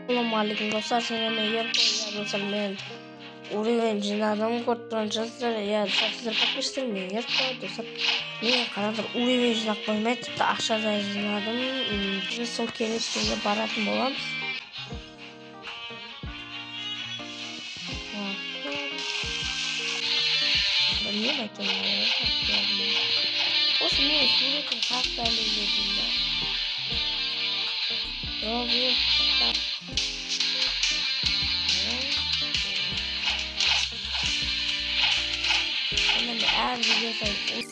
Ассалаумағалейкум достар, сіздермен Ерко. Иә, достар, мен уровень жинадым, көріп тұрған шығарсыздар. Иә, достар, сіздер подписчиктер, мен Ерко. Достар, мен қараңдар, уровень жинап қоймай, тіпті ақша да жинадым. Біз сол келесі жерге баратын боламыз. Білмеймін, әйтеуір. Осы менің суретім қатты ілінді деймін да. Роблокста. Әр видео сайын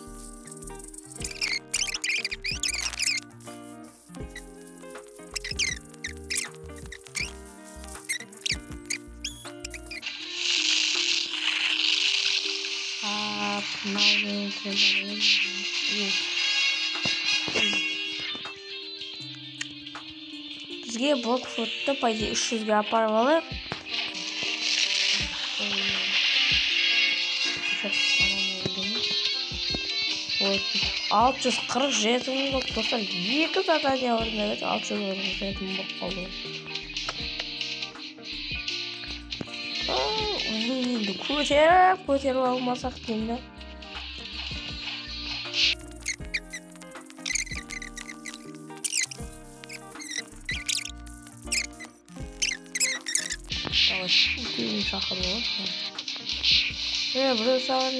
бізге блокфутты по идее 300-ге апарып алайық. Вот, 647 мың болды, достар, екі задание орындап еді, 647 мың болып қалды. Енді көтеріп, көтеріп алмасақ деймін да. Давай, екеуін шақырып алайық. Біреу саған...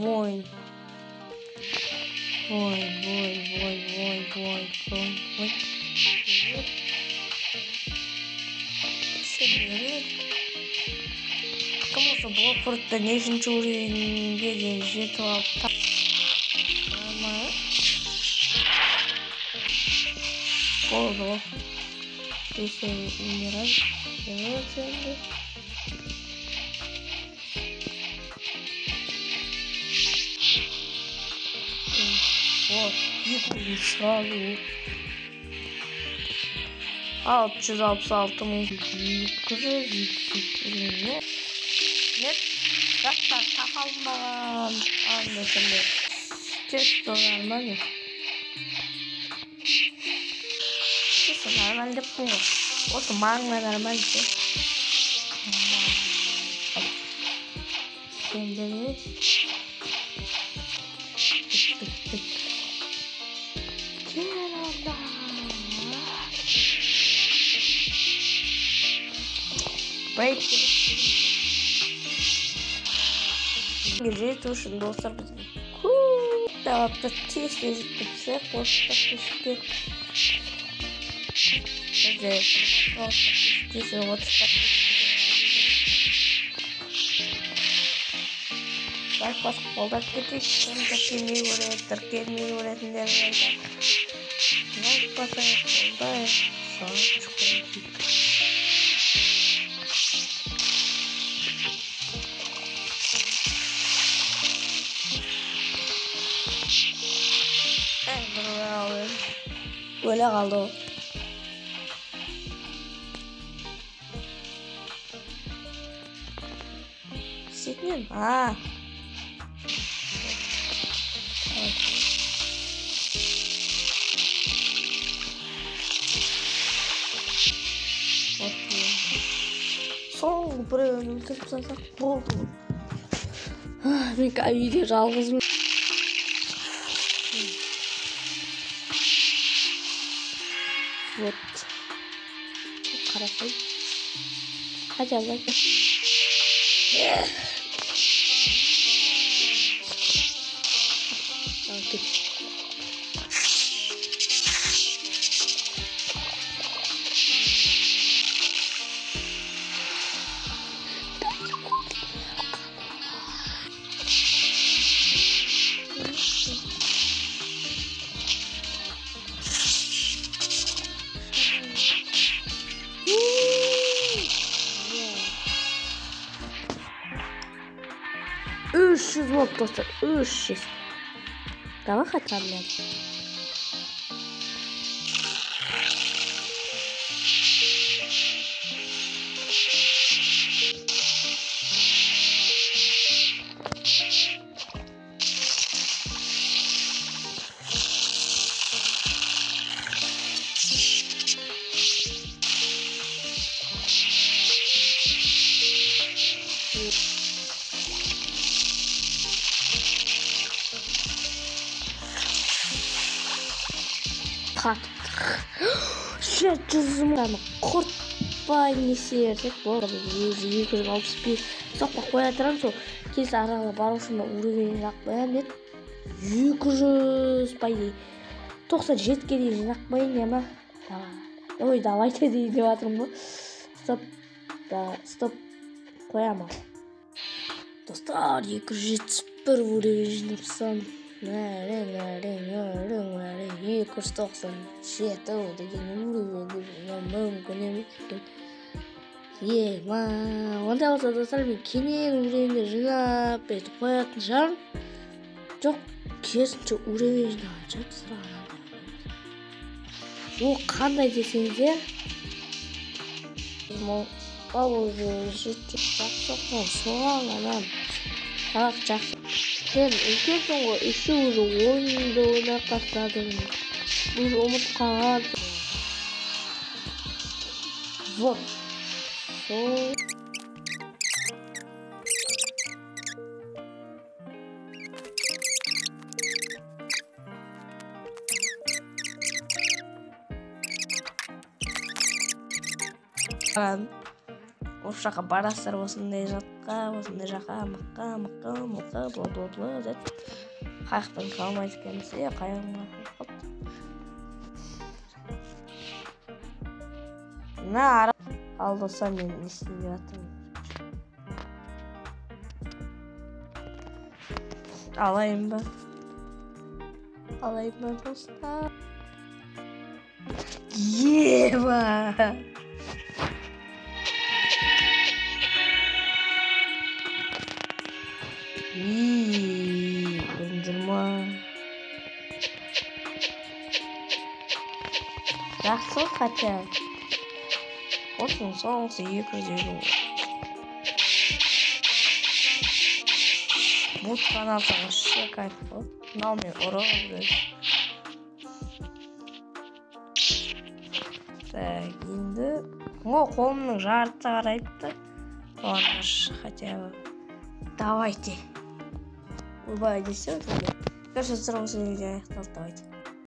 Воин. Воин, воин, воин, воин, воин, воин, воин. Кім осы блокфортта нешінші уровеньге дейін жетіп алып болды ғой. Бесеу умирать. Вот, екі сразу. 666 мың 200. Нет, жастар тақалмаған. Анда-санда. Чисто нормально. Чисто нормально деп қой. Осы маңына нормально ше. Сендер тік тік. Брейк жету үшін достар бізге көп талапты тез тез жеткізсе осы подписчикке бізде тез 30 лайк басып қолдап кетейік. Кім тіркелмей көреді, тіркелмей көретіндер болса лайк басайық, қолдайық, салып қояйық. Өле қалды ол. Істейтін едім. Соңғы біреуін өлтіріп тастасақ болды. Мен үйде жалғызбын. Вот. Қарасай. Хотя бы. Окей. Үш жүз болды, достар, 300. Давай хотя бы. Қатып 700 мың құртпай несие берсек болады. Біз 265 соққа қоя тұрамын, сол келесі араға бару үшін уровень жинап қоямын деді. 200 по идее 97-ге дейін жинап қояйын я ма? Ой, давайте дейін деп жатырмын ғой. Стоп, да, стоп, қоямын. Достар, 271 уровень жинап тастадым. 297 деген уровень жинау мүмкін емес екен. Ема, ондай болса достар, мен кенен уровеньді жинап бүйтіп қоятын шығармын. Жоқ, керісінше уровень жинаған шығар достар. Ол қандай десеңіздер, ол уже жетті. Жақсы ғой, соған анам сабақ жақсы. Сен үлкенсің ғой, еще уже ойынды ойнап тастадың, уже ұмытып қалғансың. Вот сол. Осы жаққа барасыздар, осындай жаққа, осындай жаққа, мыққа, мыққа, мыққа, бла бла бла деп қаяқтан қалмайды екенбіз. Қаяғымға қалыпты. Мына ара ал достар, мен не істейін деп жатырмын? Алайын ба? Алайын ба, достар? Еба! Көрдіңдер ма? Жақсы, хотя осының соңғысы 250. Будканы алсаң вообще кайф қой. Мынау мен ұрып. Так, енді о, қолымның жартысы қарайыпты. Соған хотя бы. Давайте. Ойбай, десе. Короче, достар, осы видео аяқталды. Давайте.